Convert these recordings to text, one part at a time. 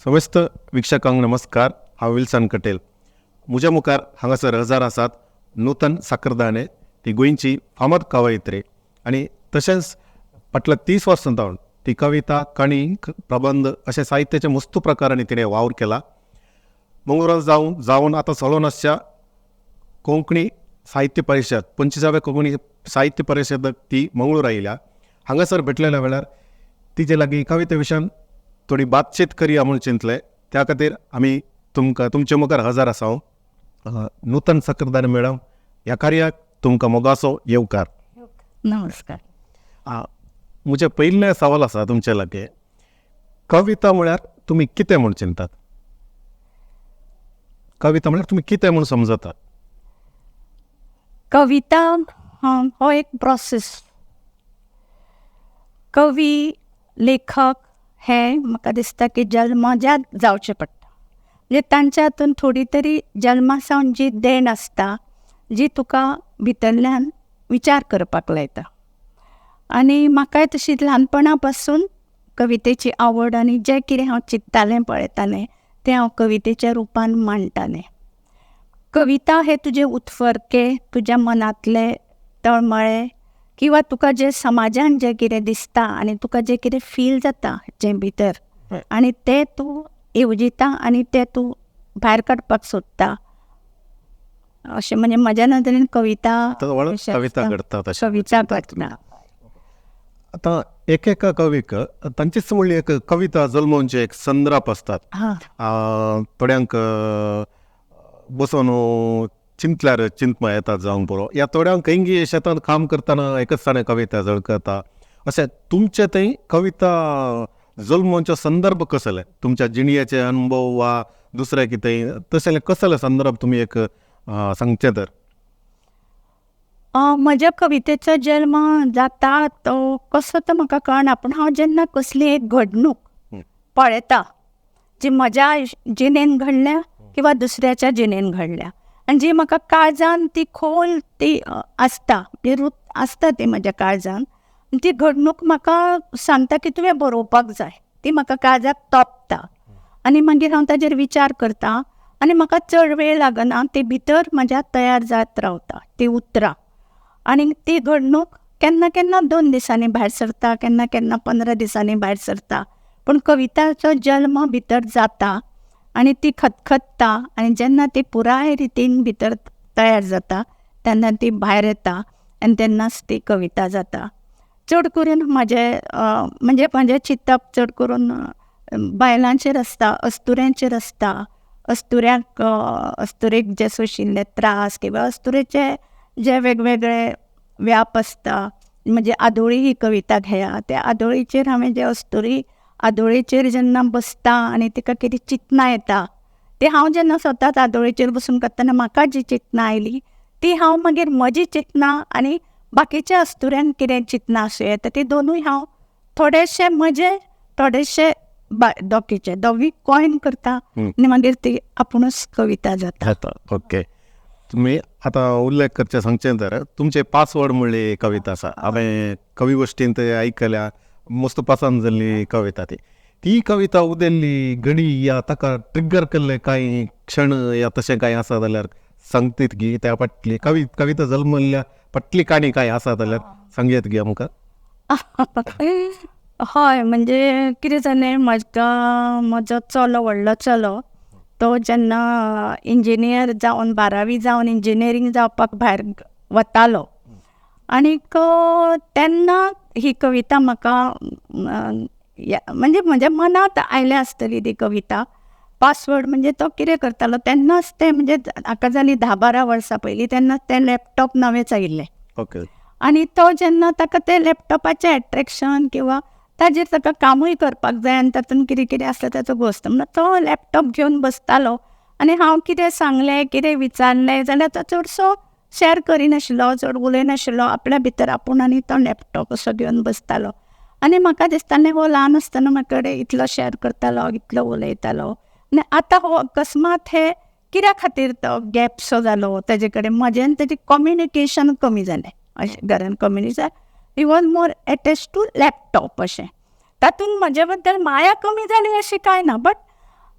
समस्त वीक्षकांक नमस्कार. हांव विल्सन कटेल. म्हज्या मुखार हांगासर हजर आसात नूतन साखरदाणे. ती गोंयची फामाद कवयित्री आनी तशेंच फाटल्या 30 वर्सां सावन ती कविता, काणी, प्रबंध अशे साहित्याचे मस्तू प्रकारांनी तिणें वावर केला. मंगळुरांत जावन जावन आतां चलोन आसच्या कोंकणी साहित्य परिशद, 25व्या कोंकणी साहित्य परिशदाक ती मंगळूर आयल्या. हांगासर भेटलेल्या वेळार तिजे लागीं कविते विशयान थोडी बातचीत करया म्हूण चिंतलें. त्या खातीर आमी तुमकां तुमचे मुखार हजर आसा. हांव नूतन साखरदाणे मॅडम, ह्या कार्याक तुमकां मोगाचो येवकार. नमस्कार. म्हजें पयलें सवाल आसा तुमचे लागीं, कविता म्हळ्यार तुमी कितें म्हूण चिंतात? कविता म्हळ्यार तुमी कितें म्हूण समजतात? कविता हो एक प्रोसेस. कवी, लेखक हे म्हाका दिसता की जल्मजात जावचें पडटा. म्हणजे तांच्या हातून थोडी तरी जल्मा सावन जी देण आसता, जी तुका भितरल्यान विचार करपाक लायता. आनी म्हाकाय तशी ल्हानपणा पासून कवितेची आवड आनी जें कितें हांव चिंत्तालें, पळयतालें, तें हांव कवितेच्या रुपान मांडटालें. कविता हे तुजे उत्फर्के, तुज्या मनांतले तळमळे किंवा तुका जें समाजान जें कितें दिसता आनी तुका जें कितें फील जाता जें भितर, आनी तें तूं येवजिता आनी तें तूं भायर काडपाक सोदता. अशें म्हणजे म्हज्या नदरेन कविता. कविता घडटा. कविता घडटा. आतां एकेका कवीक तांचीच म्हणली एक कविता जल्मोवचे एक संद्राप आसतात. थोड्यांक बसोन चिंतल्यार चिंतमा येतात जावंक पुरो, ह्या थोड्यांक खंयगी शेतांत काम करतना एकच ताणें कविता झळकता. अशें तुमचे थंय कविता जल्मोवचो संदर्भ कसले? तुमच्या जिणेचे अनुभव वा दुसरें कितें तशें कसले संदर्भ तुमी एक सांगचें तर? म्हज्या कवितेचो जल्म जाता तो कसो तो म्हाका कळना, पूण हांव जेन्ना कसली एक घडणूक पळयता जी म्हज्या जिणेन घडल्या किंवा दुसऱ्याच्या जिणेन घडल्या आनी जी म्हाका काळजान ती खोल ती आसता, ती रूत आसता ती म्हज्या काळजान, ती घडणूक म्हाका सांगता की तुवें बरोवपाक जाय. ती म्हाका काळजाक तोपता आनी मागीर हांव ताजेर विचार करता आनी म्हाका चड वेळ लागना, ती भितर म्हज्या तयार जायत रावता ती उतरां. आनी ती घडणूक केन्ना केन्ना 2 दिसांनी भायर सरता, केन्ना केन्ना 15 दिसांनी भायर सरता, पूण कविताचो जल्म भितर जाता आनी ती खतखत्ता आनी जेन्ना ती पुराय रितीन भितर तयार जाता तेन्ना ती भायर येता आनी तेन्नाच ती कविता जाता. चड करून म्हजें म्हणजे म्हजें चिंतप चड करून बायलांचेर आसता, अस्तुऱ्यांचेर आसता. अस्तुऱ्यांक अस्तुरेक जे सोंशिल्ले त्रास किंवा अस्तुरेचे जे वेगवेगळे व्याप आसता. म्हणजे आदोळी ही कविता घेया, त्या आदोळीचेर हांवें जे अस्तुरी आदोळेचेर जेन्ना बसता आनी तिका कितें चिंतना येता, ते हांव जेन्ना स्वताच आदोळेचेर बसून करतना म्हाका जी चिंतना आयली ती हांव मागीर म्हजी चिंतना आनी बाकीच्या अस्तुऱ्यांक कितें चिंतना आसूं येता ती दोनूय हांव थोडेशे म्हजे, थोडेशे दोकीचे, दोगी कॉयन करता आनी मागीर ती आपुणूच कविता जाता. ओके, तुमी आतां उल्लेख करचें सांगचें तर तुमचें पासवर्ड म्हणली कविता आसा, हांवें कवी गोश्टींत आयकल्या, मस्त पसंत जाल्ली कविता ती. ती कविता उदेल्ली घडी या ताका ट्रिगर केल्ले कांय क्षण या तशें कांय आसा जाल्यार सांगतीत गी? त्या फाटली कविता जल्मल्ल्या फाटली काणी कांय आसा जाल्यार सांगयत गी आमकां? हय, म्हणजे कितें जालें, म्हाका म्हजो चलो, व्हडलो चलो, तो जेन्ना इंजिनियर जावन 12वी जावन इंजिनियरींग जावपाक भायर वतालो आनीक तेन्ना ही कविता म्हाका म्हणजे म्हज्या मनांत आयल्या आसतली ती कविता. पासवर्ड म्हणजे तो कितें करतालो तेन्नाच तें म्हणजे हाका जाली 10-12 वर्सां पयलीं, तेन्नाच तें लॅपटॉप नवेंच आयिल्लें. आनी तो जेन्ना ताका तें लॅपटॉपाचें एट्रेक्शन किंवा ताजेर ताका कामूय करपाक जाय आनी तातूंत कितें कितें आसता ताचो घोस्त, म्हणून तो लॅपटॉप घेवन बसतालो आनी हांव कितें सांगलें, कितें विचारलें जाल्यार तो चडसो शेअर करिनाशिल्लो, चड उलयनाशिल्लो, आपल्या भितर आपूण आनी तो लॅपटॉप असो घेवन बसतालो. आनी म्हाका दिसतालें हो ल्हान आसतना म्हाजे कडेन इतलो शेअर करतालो, इतलो उलयतालो, आनी आतां हो अकस्मात हे कित्या खातीर तो गॅपसो जालो ताजे कडेन, म्हजें आनी ताजें कम्युनिकेशन कमी जालें. अशें घरान communication, he was more attach to laptop. अशें तातूंत म्हजे बद्दल माया कमी जाली अशी कांय ना, बट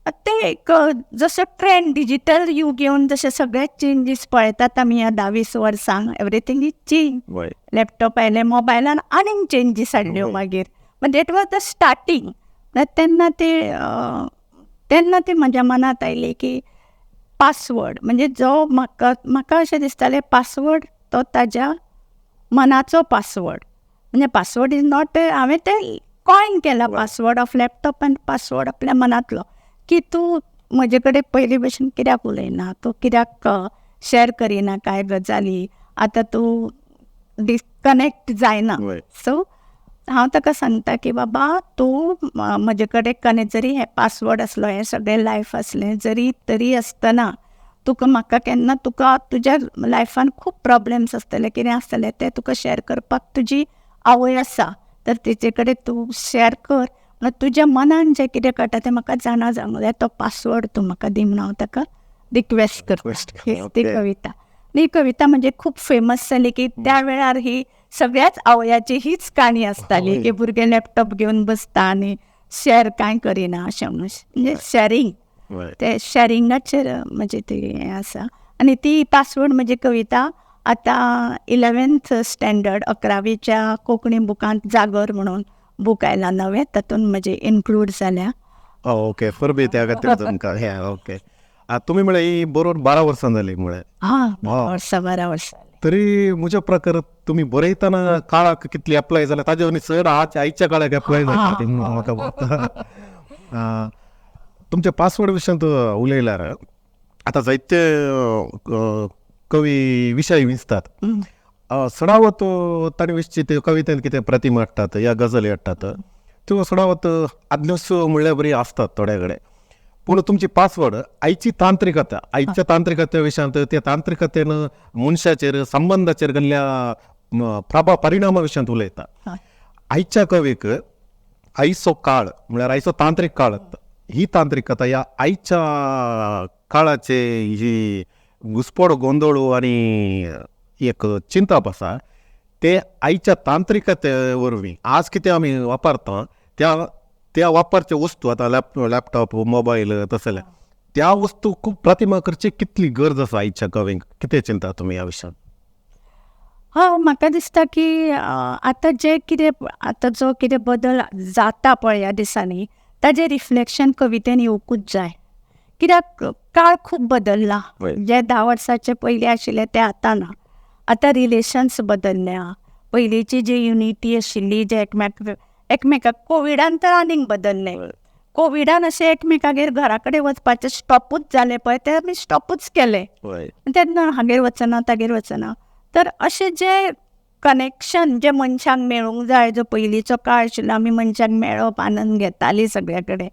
ते एक जसो ट्रेंड डिजिटल युग येवन जशे सगळे चेंजीस पळयतात आमी ह्या 10-20 वर्सांक, एवरीथींग is change. Laptop आयले, मोबायलान आनीक चेंजीस हाडल्यो मागीर, that was the starting. तेन्ना ते तेन्ना ती म्हज्या मनांत आयली की पासवर्ड म्हणजे जो म्हाका म्हाका अशें दिसतालें पासवर्ड तो ताज्या मनाचो पासवर्ड, म्हणजे पासवर्ड is not, हांवें तें कॉयन केला पासवर्ड ऑफ लॅपटॉप आनी पासवर्ड आपल्या मनांतलो की तूं म्हजे कडेन पयलीं भशेन कित्याक उलयना, तूं कित्याक शेअर करिना कांय गजाली, आतां तूं डिस्कनेक्ट जायना. सो हांव ताका सांगता की बाबा तूं म्हजे कडेन कनेक्ट जरी हें पासवर्ड आसलो, हें सगळें लायफ आसलें जरी तरी आसतना तुका म्हाका केन्ना तुका तुज्या लायफान खूब प्रॉब्लम्स आसतले, कितें आसतलें तें तुका शेअर करपाक तुजी आवय आसा, तर तिचे कडेन तूं शेअर कर, तुज्या मनान जें कितें कळटा तें म्हाका जाणा जावंक जाय, तो पासवर्ड तूं म्हाका दी म्हणून हांव ताका रिक्वेस्ट करता. हीच ती कविता. ही कविता म्हणजे खूब फेमस जाली की त्या वेळार ही सगळ्याच आवयाची हीच काणी आसताली की भुरगे लॅपटॉप घेवन बसता आनी शेअर कांय करिना अशें म्हणून, म्हणजे शॅरींग, ते शॅरिंगाचेर म्हणजे ती हें आसा. आनी ती पासवर्ड म्हजी कविता आतां 11th standard 11वीच्या कोंकणी बुकांत जागर म्हणून बूक आयला नवें, तातूंत म्हजे इन्क्लूड जाल्या. ओके, परबी त्या खातीर तुमकां हें. ओके, तुमी म्हळ्यार ही बरोवन 12 वर्सां जाली म्हळ्यार? हां, वर्सां 12 वर्सां. तरी म्हज्या प्रकार तुमी बरयतना काळाक कितली एप्लाय जाल्या ताजे आनी चड आज आयच्या काळाक एप्लाय जाता ती म्हाका. तुमच्या पासवर्ड विशयांत उलयल्यार आतां जायते कवी विशय विंचतात, सडावत ताणें विशची त्यो कवितेन कितें प्रतिमा हाडटात या गजली हाडटात, त्यो सडावत आदल्योच म्हणल्यार बरी आसतात थोड्या कडेन. पूण तुमची पासवर्ड आयची तांत्रिकता, आयच्या तांत्रिकते विशयांत त्या तांत्रिकतेन मनशाचेर संबंदाचेर गेल्ल्या प्रभाव परिणामा विशयांत उलयता. आयच्या कवीक आयचो काळ म्हळ्यार आयचो तांत्रीक काळ, ही तांत्रिकता ह्या आयच्या काळाचे ही घुसपड गोंदळ आनी एक चिंतप आसा ते आयच्या तांत्रिकते वरवीं आज कितें आमी वापरता त्या त्या वापरचे वस्तू आतां लॅपटॉप मोबायल तसले त्या वस्तू खूब प्रतिमा करची कितली गरज आसा आयच्या कवींक, कितें चिंता तुमी ह्या विशयांत? हय, म्हाका दिसता की आतां जे कितें आतां जो कितें बदल जाता पळय ह्या दिसांनी ताजें रिफ्लेक्शन कवितेन येवकूच जाय, कित्याक काळ खूब बदल्ला. जे 10 वर्साचे पयलीं आशिल्ले ते आतां ना, आतां रिलेशन्स बदल्ल्या, पयलींची जी युनिटी आशिल्ली जे एकमेकाक कोविडान तर आनीक बदल्लें. कोविडान अशें एकमेकागेर घरा कडेन वचपाचें स्टॉपूच जालें पळय, तें आमी स्टॉपूच केलें, तेन्ना हागेर वचना तागेर वचना, तर अशें जें कनेक्शन जें मनशांक मेळूंक जाय, जो पयलींचो काळ आशिल्लो आमी मनशांक मेळप आनंद घेतालीं सगळ्या कडेन,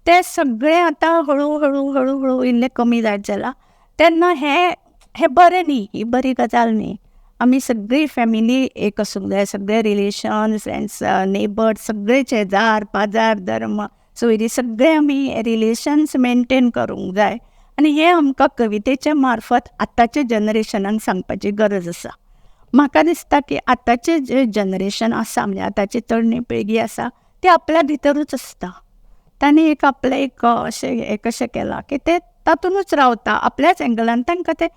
तें सगळें आतां हळू हळू हळू हळू इल्लें कमी जायत जालां. तेन्ना हें हें बरें न्ही, ही बरी गजाल न्ही. आमी सगळी फॅमिली एक आसूंक जाय, सगळे रिलेशन फ्रेंड्स नेबर सगळे शेजार पाजार धर्म सोयरी सगळे आमी रिलेशन्स मेनटेन करूंक जाय आनी हें आमकां कवितेच्या मार्फत आतांच्या जनरेशनाक सांगपाची गरज आसा. म्हाका दिसता की आतांचें जें जनरेशन आसा म्हणजे आतांची तरणी पिळगी आसा ती आपल्या भितरूच आसता, तांणी एक आपलें एक अशें एक अशें केलां की ते तातुनूच रावता आपल्याच एंगलान. तांकां ते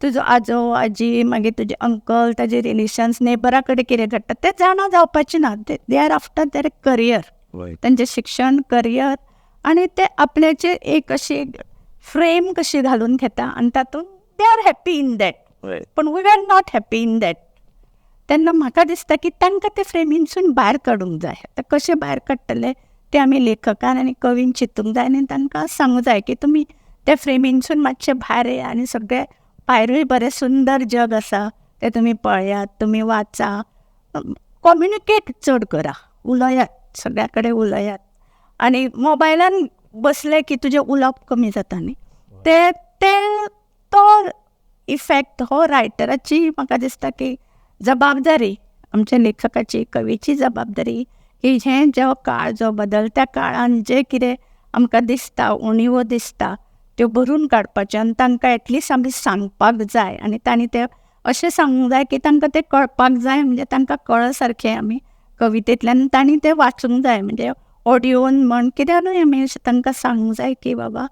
तुजो आजो आजी मागीर तुजे अंकल ताजे रिलेशन्स नेबरा कडेन कितें घडटा तें जाणा जावपाचें ना. They are after their career, तांचें शिक्षण करियर आनी ते आपल्याचेर एक अशी फ्रेम कशी घालून घेता आनी तातूंत they are happy in that, पूण we are not happy in that. तेन्ना म्हाका दिसता की तांकां ते फ्रेमीनसून भायर काडूंक जाय. आतां कशें भायर काडटले तें आमी लेखकान आनी कवीन चिंतूंक जाय आनी तांकां सांगूंक जाय की तुमी त्या फ्रेमीनसून मातशें भायर येया आनी सगळें भायरूय बरें सुंदर जग आसा तें तुमी पळयात, तुमी वाचा, कम्युनिकेट चड करा, उलयात, सगळ्या कडेन उलयात. आनी मोबायलान बसले की तुजें उलोवप कमी जाता न्ही, ते ते तो इफेक्ट हो रायटराची म्हाका दिसता की जबाबदारी, आमच्या लेखकाची कवीची जबाबदारी की हें जो काळ जो बदल त्या काळान जें कितें आमकां दिसता उणीवो दिसता त्यो भरून काडपाच्यो आनी तांकां एटलिस्ट आमी सांगपाक जाय आनी तांणी तें अशें सांगूंक जाय की तांकां तें कळपाक जाय, म्हणजे तांकां कळ सारकें आमी कवितेंतल्यान तांणी तें वाचूंक जाय. म्हणजे ऑडियोन म्हण कित्यानूय आमी अशें तांकां सांगूंक जाय की बाबा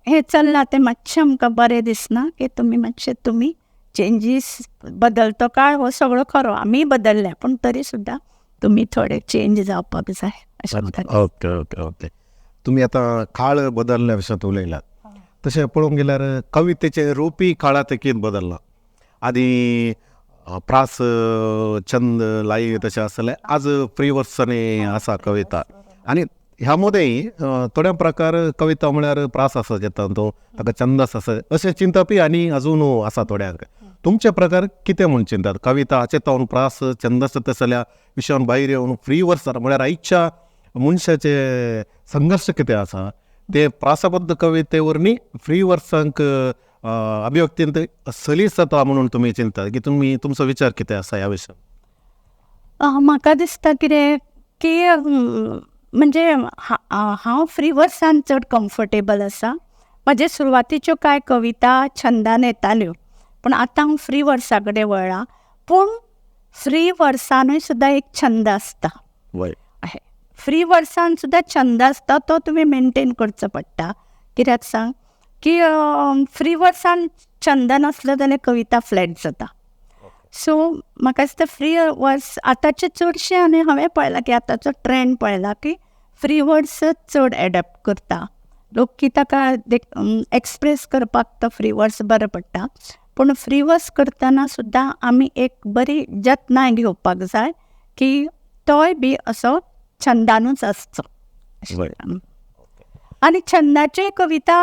हें चल्लां तें मातशें आमकां बरें दिसना की तुमी मातशें तुमी चेंजीस बदलतो काळ हो सगळो खरो, आमीय बदल्ल्या, पूण तरी सुद्दां तुमी थोडे चेंज जावपाक जाय अशें म्हाका दिसता. ओके ओके ओके तुमी आतां काळ बदल्ल्या विशयांत उलयलात, तशें पळोवंक गेल्यार कवितेचें रुपय काळा तेकीत बदल्लां. आदी प्रास छंद लाई तशें आसतालें, आज फ्री वर्सांनी आसा कविता. आनी ह्या मदें थोड्या प्रकार कविता म्हळ्यार प्रास आसा जेता तो ताका छंद आसा अशें चिंतपी आनी अजून आसा थोड्यांक. तुमचे प्रकार कितें म्हूण चिंतात? कविता हाचे तावन प्रास छंद आसा तसल्या विशयान भायर येवन फ्री वर्सां म्हळ्यार आयच्या मनशाचे संघर्श कितें आसा ते प्रासबद्ध कविते वरवीं फ्री वर्सांक अभिव्यक्तींत सलीस जाता म्हणून तुमी चिंतात की तुमी तुमचो विचार कितें आसा ह्या विशयान? म्हाका दिसता कितें की म्हणजे हांव फ्री वर्सान चड कम्फर्टेबल आसा. म्हजे सुरवातीच्यो कांय कविता छंदान येताल्यो, पूण आतां हांव फ्री वर्सा कडेन वळ्ळां. पूण फ्री वर्सानूय सुद्दां एक छंद आसता. फ्री वर्सान सुद्दां छंद आसता, तो तुमी मेनटेन करचो पडटा. कित्याक सांग की फ्री वर्सान छंद नासलो जाल्यार कविता फ्लॅट जाता. सो म्हाका दिसता फ्री वर्स आतांचे चडशे, आनी हांवें पळयलां की आतांचो ट्रेंड पळयला की फ्री वर्स चड एडप्ट करता लोक, की ताका एक्सप्रेस करपाक तो फ्री वर्स बरो पडटा. पूण फ्री वर्स करतना सुद्दां आमी एक बरी जतनाय घेवपाक जाय की तोय बी असो छंदानूच आसचो. आनी छंदाच्यो कविता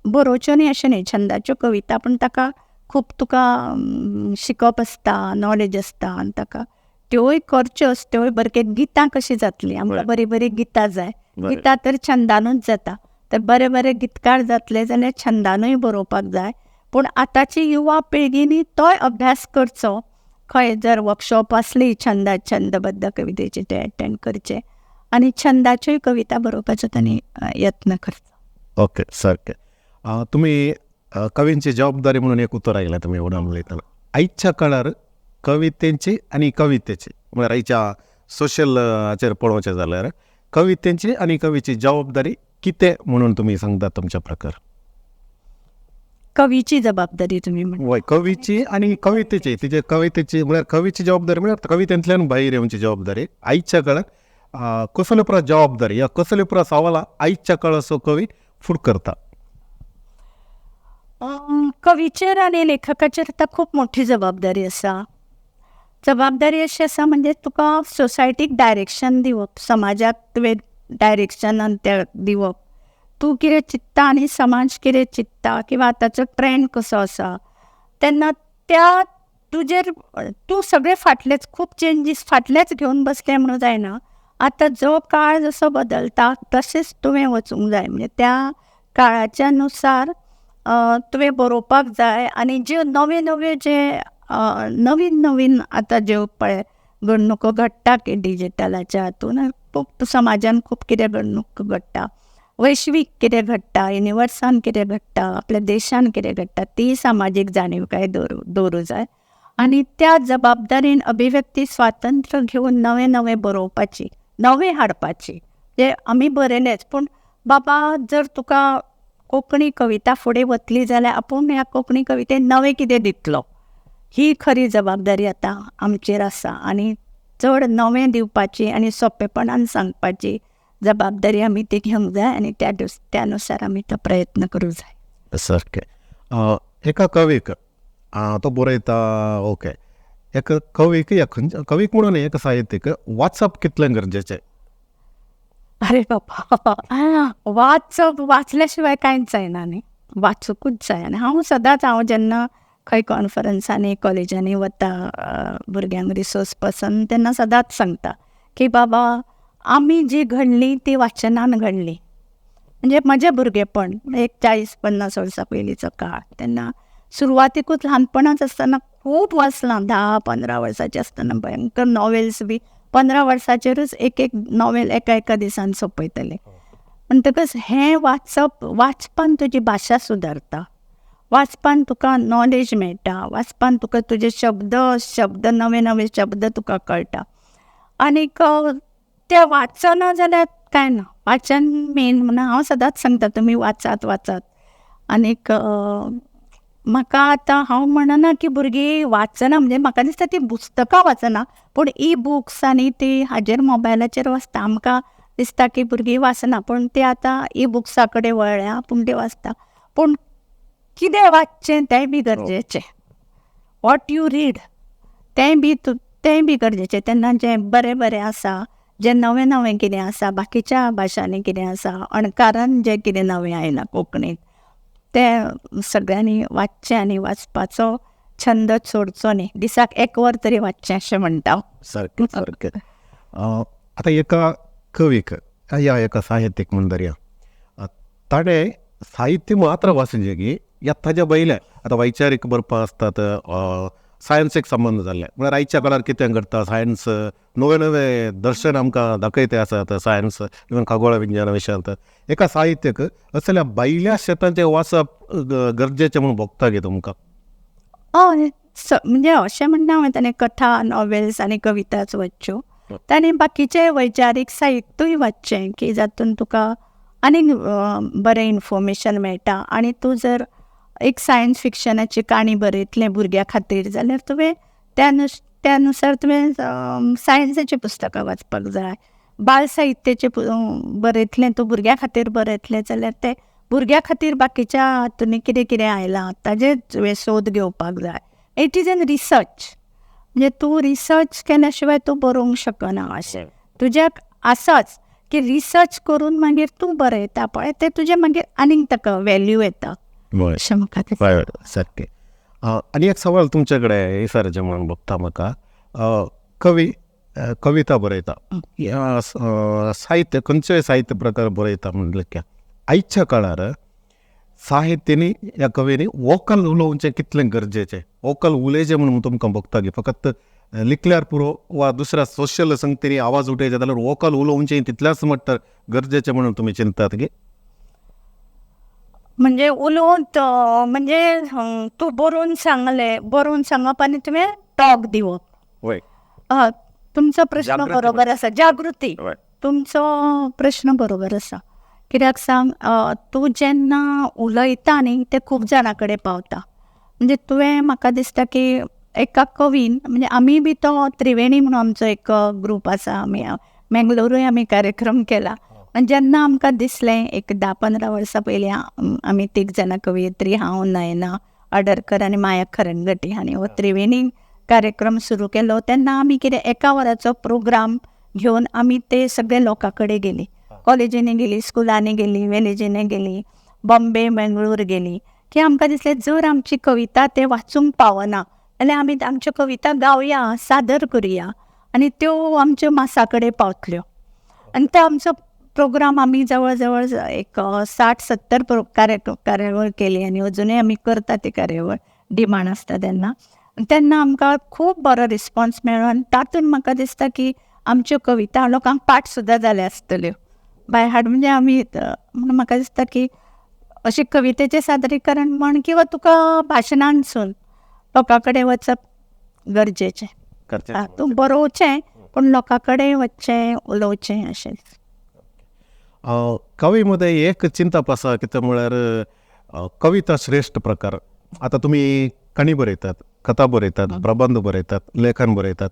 बरोवच्यो न्ही अशें न्ही, छंदाच्यो कविता पूण ताका खूब तुका शिकप आसता, नॉलेज आसता, आनी ताका त्योय करच्योच, त्योय बरे गितां कशीं जातलीं, आमकां बरीं बरीं गितां जाय. गितां तर छंदानूच जाता, तर बरे बरे गितकार जातले जाल्यार छंदानूय बरोवपाक जाय. पूण आतांची युवा पिळगींनी तोय अभ्यास करचो. खंय जर वर्कशॉप आसली छंदा छंदबद्ध कवितेचे ते एटेंड करचे आनी छंदाच्योय कविता बरोवपाचो तांणी यत्न करचो. ओके सारकें. तुमी कवींची जबाबदारी म्हणून एक उतर आयलें तुमी उडान उलयतना. आयच्या काळार कवितेंची आनी कवितेची म्हळ्यार आयच्या सोशल हाचेर पळोवचें जाल्यार कवितेंची आनी कवीची जबाबदारी कितें म्हणून तुमी सांगतात तुमच्या प्रकार? कवीची जबाबदारी तुमी म्हणटा? वय, कवीची आनी कवितेची. तिचे कवितेची म्हळ्यार कवीची जबाबदारी म्हळ्यार कवितेंतल्यान भायर येवची जबाबदारी आयच्या काळार कसले पुरा जबाबदारी या कसले पुरा सवालां आयच्या काळाचो कवी फुड करता? कवीचेर आनी लेखकाचेर आतां खूब मोठी जबाबदारी आसा. जबाबदारी अशी आसा म्हणजे तुका सोसायटीक डायरेक्शन दिवप, समाजाक तुवें डायरेक्शनान ते दिवप, तूं कितें चिंत्ता आनी समाज कितें चिंत्ता किंवा आतांचो ट्रेंड कसो आसा, तेन्ना त्या तुजेर तूं सगळे फाटलेच खूब चेंजीस फाटलेच घेवन बसलें म्हणून जायना. आतां जो काळ जसो बदलता तशेंच तुवें वचूंक जाय, म्हणजे त्या काळाच्या नुसार तुवें बरोवपाक जाय. आनी ज्यो नव्यो नव्यो जे नवीन नवीन आतां ज्यो पळय घडणुको घडटा की डिजिटलाच्या हातून खूब समाजान खूब कितें घडणूक घडटा, वैश्वीक कितें घडटा, युनिवर्सान कितें घडटा, आपल्या देशान कितें घडटा, ती सामाजीक जाणविकाय दवरूं जाय. आनी त्या जबाबदारीन अभिव्यक्ती स्वातंत्र्य घेवन नवें नवें बरोवपाची, नवें हाडपाची. जे आमी बरयलेंच, पूण बाबा जर तुका कोंकणी कविता फुडें वतली जाल्यार आपूण ह्या कोंकणी कवितेन नवें कितें दितलो, ही खरी जबाबदारी आतां आमचेर आसा. आनी चड नवें दिवपाची आनी सोंपेपणान सांगपाची जबाबदारी आमी ती घेवंक जाय आनी त्या नुसार आमी तो प्रयत्न करूंक जाय. सारकें. एका कवीक तो बरयता, ओके, एका कवीक या खंयच्या कवीक म्हणून एक साहित्यीक वाचप कितलें गरजेचें? अरे बाबा, वाचप वाचल्या शिवाय कांयच जायना न्ही, वाचूंकूच जाय. आनी हांव सदांच हांव जेन्ना खंय कॉन्फरन्सांनी कॉलेजांनी वता भुरग्यांक रिसोर्स पर्सन, तेन्ना सदांच सांगता की बाबा आमी जी घडली ती वाचनान घडली. म्हणजे म्हजें भुरगेपण एक 40-50 वर्सां पयलींचो काळ, तेन्ना सुरवातीकूच ल्हानपणांत आसतना खूब वाचलां. 10-15 वर्सांचें आसतना भयंकर नॉवेल्स बी 15 वर्सांचेरूच एक एक नॉवेल एका एका दिसान सोंपयतलें. म्हणटकच हें वाचप, वाचपान तुजी भाशा सुदारता, वाचपान तुका नॉलेज मेळटा, वाचपान तुका तुजे शब्द शब्द नवे नवे शब्द तुका कळटा. आनीक तें वाचना जाल्यार कांय ना. वाचन मेन म्हणून हांव सदांच सांगता, तुमी वाचात वाचात. आनीक म्हाका आतां हांव म्हणना की भुरगीं वाचना, म्हणजे म्हाका दिसता ती पुस्तकां वाचना, पूण ई बुक्स आनी ती हाजेर मोबायलाचेर वाचता. आमकां दिसता की भुरगीं वाचना, पूण ती आतां ई बुक्सा कडेन वळ्ळ्या, पूण ती वाचता. पूण कितें वाचचें तेंय बी गरजेचें, what you read तेंय बी तेंय बी गरजेचें. तेन्ना जें बरें बरें आसा, जें नवें नवें कितें आसा, बाकीच्या भाशांनी कितें आसा, अणकारान जें कितें नवें आयलां कोंकणींत, तें सगळ्यांनी वाचचें आनी वाचपाचो छंद सोडचो न्ही. दिसाक एक वर तरी वाचचें अशें म्हणटा. सारकें सारकें. आतां एका कवीक या एका साहित्यीक म्हूण धरया, ताणें साहित्य मात्र वाचचें की या ताज्या वयल्या आतां वैचारीक बरपां आसतात, सायन्सीक संबंद जाल्ले, म्हळ्यार आयच्या काळार कितें घडटा, सायन्स नवे नवे दर्शन आमकां दाखयते आसात, सायन्स इवन खगोळ विज्ञाना विशयांत एका साहित्यक असल्या भायल्या शेतांचें वाचप गरजेचें म्हूण भोगता गे तुमकां? हय, म्हणजे अशें म्हणना हांवें ताणें कथा, नॉवेल्स आनी कविताच वाचच्यो, ताणें बाकीचें वैचारीक साहित्यूय वाचचें की जातून तुका आनीक बरें इन्फॉर्मेशन मेळटा. आनी तूं जर एक सायन्स फिक्शनाची काणी बरयतलें भुरग्यां खातीर जाल्यार तुवें त्या नुसार तुवें सायन्साचीं पुस्तकां वाचपाक जाय. बाल साहित्याचें बरयतलें तूं भुरग्यां खातीर बरयतलें जाल्यार तें भुरग्यां खातीर बाकीच्या हातूंनी कितें कितें आयलां ताजेर तुवें सोद घेवपाक जाय. It is an research, म्हणजे तूं रिसर्च केल्या शिवाय तूं बरोवंक शकना. अशें तुज्याक आसाच की रिसर्च करून मागीर तूं बरयता पळय, तें तुजें मागीर आनीक ताका वेल्यू येता अशें म्हाका दिसता. सारकें. आनी एक सवाल तुमचे कडेन विचारचें म्हणून भोगता म्हाका. कवी कविता बरयता, साहित्य खंयचेय साहित्य प्रकार बरयता म्हणल्यार आयच्या काळार साहित्यानी ह्या कवीनी वोकल उलोवचें कितलें गरजेचें, वोकल उलयचें म्हणून तुमकां भोगता की फकत लिखल्यार पुरो वा दुसऱ्या सोशल संगतींनी आवाज उठयचे जाल्यार वोकल उलोवचें तितल्याच मट्टार गरजेचें म्हणून तुमी चिंतात की? म्हणजे उलोवन म्हणजे तूं बरोवन सांगलें, बरोवन सांगप आनी तुवें टॉक दिवप. तुमचो प्रश्न बरोबर आसा, जागृती. तुमचो प्रश्न बरोबर आसा. कित्याक सांग, तूं जेन्ना उलयता न्ही तें खूब जाणां कडेन पावता. म्हणजे तुवें म्हाका दिसता की एका कवीन, म्हणजे आमी बी तो त्रिवेणी म्हणून आमचो एक ग्रूप आसा, आमी मेंगलोरूय आमी कार्यक्रम केला. आनी जेन्ना आमकां दिसलें एक 10-15 वर्सां पयलीं आमी तीग जाणां कवयित्री, हांव, नयना आडरकर आनी माया खरंगटी, आनी हो त्रिवेणी कार्यक्रम सुरू केलो तेन्ना आमी कितें एका वराचो प्रोग्राम घेवन आमी ते सगळे लोकां कडेन गेली. कॉलेजींनी गेली, स्कुलांनी गेली, वेलेजींनी गेली, बॉम्बे मेंगळूर गेली, की आमकां दिसलें जर आमची कविता ते वाचूंक पावना जाल्यार आमी आमच्यो कविता गावया, सादर करुया आनी त्यो आमच्यो मासा कडेन पावतल्यो. आनी तो आमचो प्रोग्राम आमी जवळ जवळ एक 60-70 कार्यावळ केली आनी अजुनूय आमी करता ती कार्यावळ, डिमांड आसता तेन्ना. तेन्ना आमकां खूब बरो रिस्पॉन्स मेळ्ळो आनी तातूंत म्हाका दिसता की आमच्यो कविता लोकांक पाठ सुद्दां जाल्या आसतल्यो, बाय हार्ट. म्हणजे आमी म्हणून म्हाका दिसता की अशें कवितेचें सादरीकरण म्हण किंवां तुका भाशणांतसून लोकां कडेन वचप गरजेचें. तूं बरोवचें पूण लोकां कडेन वचचें, उलोवचें अशें. कवी मदें एक चिंतप आसा कितें म्हळ्यार कविता श्रेश्ठ प्रकार. आतां तुमी काणी बरयतात, कथा बरयतात, प्रबंध बरयतात, लेखन बरयतात,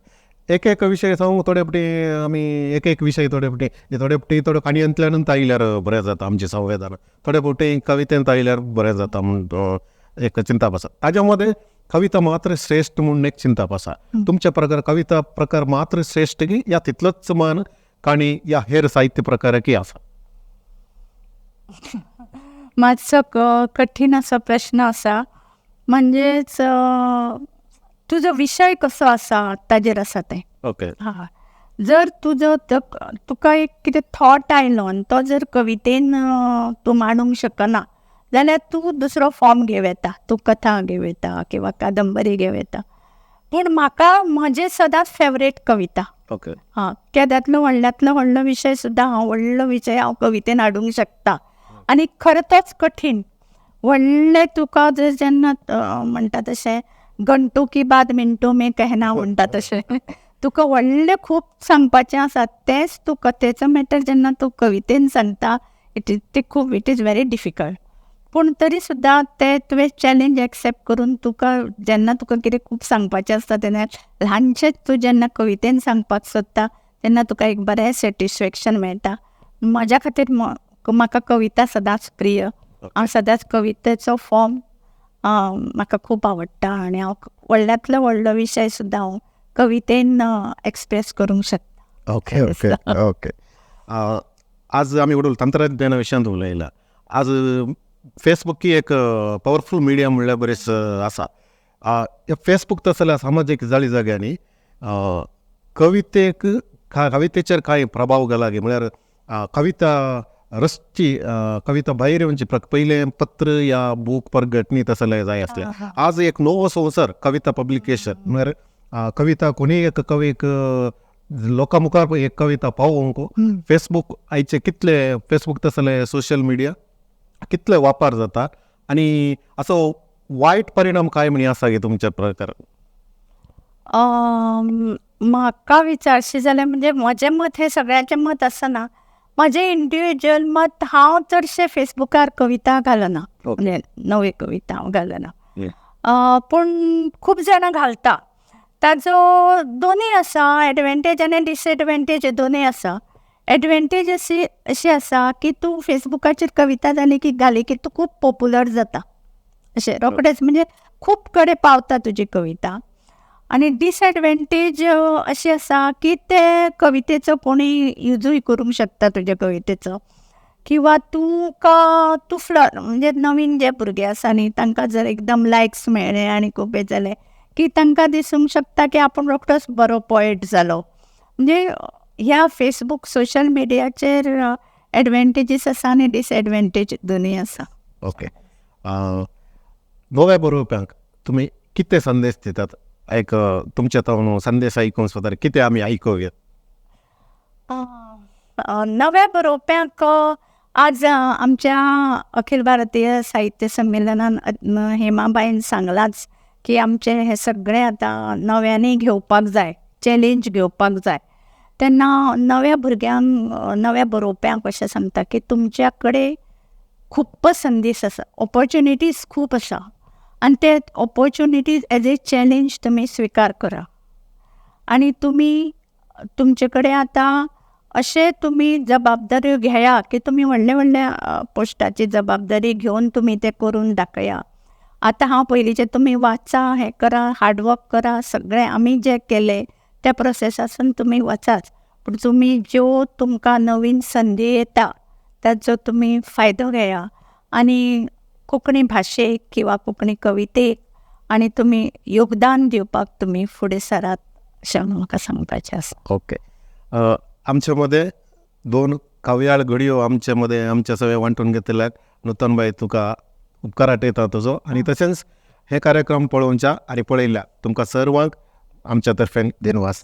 एक एक विशय जावं थोडे फावटी आमी एक एक विशय थोडे फावटी थोडे फावटी थोड्यो काणयेंतल्यानूच आयल्यार बरें जाता आमचें संवेदन, थोडे फावटी कवितेंत आयल्यार बरें जाता म्हूण एक चिंतप आसा. ताज्या मदें कविता मात्र श्रेश्ठ म्हूण एक चिंतप आसा. तुमच्या प्रकार कविता प्रकार मात्र श्रेश्ठ की या तितलोच मान काणी या हेर साहित्य प्रकाराकय आसा? मातसो कठीण असो प्रश्न आसा. म्हणजेच तुजो विशय कसो आसा ताजेर आसा तें. ओके. हा, जर तुजो तुका एक कितें थॉट आयलो आनी तो जर कवितेन तूं मांडूंक शकना जाल्यार तूं दुसरो फॉर्म घेवं येता, तूं कथा घेवं येता किंवां कादंबरी घेवं येता. पूण म्हाका म्हजें सदांच फेवरेट कविता. ओके. हां, केद्यांतलो व्हडल्यांतलो व्हडलो विशय सुद्दां हांव व्हडलो विशय हांव कवितेन हाडूंक शकता. आनी खरें तोच कठीण व्हडलें तुका जर जेन्ना म्हणटा तशें घंटो की बाद मिनटो में कहना म्हणटा तशें तुका व्हडलें खूब सांगपाचें आसा तेंच तूं कथेचो मॅटर जेन्ना तूं कवितेन सांगता it is ते खूब it is very difficult. पूण तरी सुद्दां ते तुवें चॅलेंज एक्सेप्ट करून तुका जेन्ना तुका कितें खूब सांगपाचें आसता तेन्ना ल्हानशेंच तूं जेन्ना कवितेन सांगपाक सोदता तेन्ना तुका एक बरें सॅटिस्फॅक्शन मेळटा. म्हज्या खातीर म्हाका कविता सदांच प्रिय. हांव सदांच कवितेचो फॉर्म म्हाका खूब आवडटा आनी हांव व्हडल्यांतलो व्हडलो विशय सुद्दां हांव कवितेन एक्सप्रेस करूंक शकता. ओके ओके ओके आज आमी उडोल तंत्रज्ञाना विशयांत उलयला. आज फेसबूक ही एक पावरफूल मिडिया म्हणल्यार बरेच आसा. फेसबूक तसो जाल्यार सामाजीक जाळी जाग्यांनी कवितेक कवितेचेर कांय प्रभाव घाला म्हळ्यार कविता रचची कविता भायर येवची पयलें पत्र या बूक परगटणी तसले जाय आसलें. आज एक नवो संवसार कविता पब्लिकेशन म्हळ्यार कविता कोणीय एक कवीक लोकां मुखार एक कविता पावोवंक फेसबूक आयचे कितले फेसबूक तसले सोशल मिडिया कितले वापर जाता आनी असो वायट परिणाम काय म्हणी आसा गे तुमच्या प्रकार? म्हाका विचारशी जाल्यार म्हणजे म्हजें मत हें सगळ्यांचें मत आसना. म्हजें इंडिविज्युअल मत, हांव चडशें फेसबुकार कविता घालना, म्हणजे नव्यो कविता हांव घालना, पूण खूब जाणां घालता. ताजो दोनूय आसा, एडवांटेज आनी डिसएडवांटेज दोनूय आसा. एडवांटेज अशी अशी आसा की तूं फेसबुकाचेर कविता जाली की घाली की तूं खूब पॉपुलर जाता, अशें रोखडेंच म्हणजे खूब कडेन पावता तुजी कविता. आनी डिसएडवांटेज अशी आसा की ते कवितेचो कोणूय युजूय करूंक शकता तुज्या कवितेचो, किंवा तुका तूं फ्लर म्हणजे नवीन जे भुरगे आसा न्ही तांकां जर एकदम लायक्स मेळ्ळे आनी खूब हें जालें की तांकां दिसूंक शकता की आपूण रोखडोच बरो पोएट जालो. म्हणजे ह्या फेसबूक सोशल मिडियाचेर एडवांटेजीस आसा आनी डिसएडवांटेज दोनूय आसा. ओके, नव्या बरोवप्यांक तुमी कितें संदेश दितात? एक तुमच्या तो संदेश आयकूंक सोदता, कितें आमी आयकुया? नव्या बरोवप्यांक आज आमच्या अखिल भारतीय साहित्य संमेलनान हेमाबाईन सांगलांच की आमचें हें सगळें आतां नव्यांनी घेवपाक जाय, चॅलेंज घेवपाक जाय. तेन्ना नव्या भुरग्यांक नव्या बरोवप्यांक अशें सांगता की तुमच्या कडेन खूब्ब संदेश आसा, ऑपॉर्च्युनिटीज खूब आसा आनी ते ऑपॉर्च्युनिटीज एज ए चॅलेंज तुमी स्विकार करा. आनी तुमी तुमचे कडेन आतां अशें तुमी जबाबदाऱ्यो घेया की तुमी व्हडल्या व्हडल्या पोस्टाची जबाबदारी घेवन तुमी तें करून दाखया. आतां हांव पयलींचें तुमी वाचा, हें करा, हार्डवर्क करा, सगळें आमी जें केलें त्या प्रोसेसासून तुमी वचाच, पूण तुमी ज्यो तुमकां नवीन संदी येता ताचो तुमी फायदो घेया आनी कोंकणी भाशेक किंवा कोंकणी कवितेक आनी तुमी योगदान दिवपाक तुमी फुडें सरात अशें म्हाका सांगपाचें आसा. ओके, आमचे मदें दोन काव्याळ घडयो आमचे मदें आमचे सगळे वांटून घेतिल्ल्याक नुतन बाई तुका उपकार आटयता तुजो, आनी तशेंच हे कार्यक्रम पळोवच्या आनी पळयल्ल्या तुमकां सर्वांक आमच्या तर्फेन धन्यवाद.